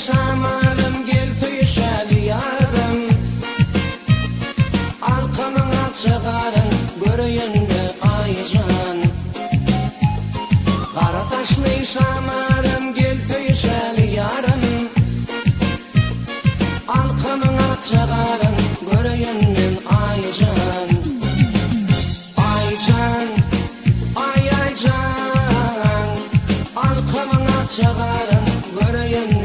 şamalym gel söýüşäli ýarym. Alkamyň akja garyn göreýin-de Aýjan. Gara saçly şamalym gel söýüşäli ýarym. Alkamyň akja garyn göreýin men Aýjan. Aýjan, aý Aýjan, alkamyň akja garyn göreýin.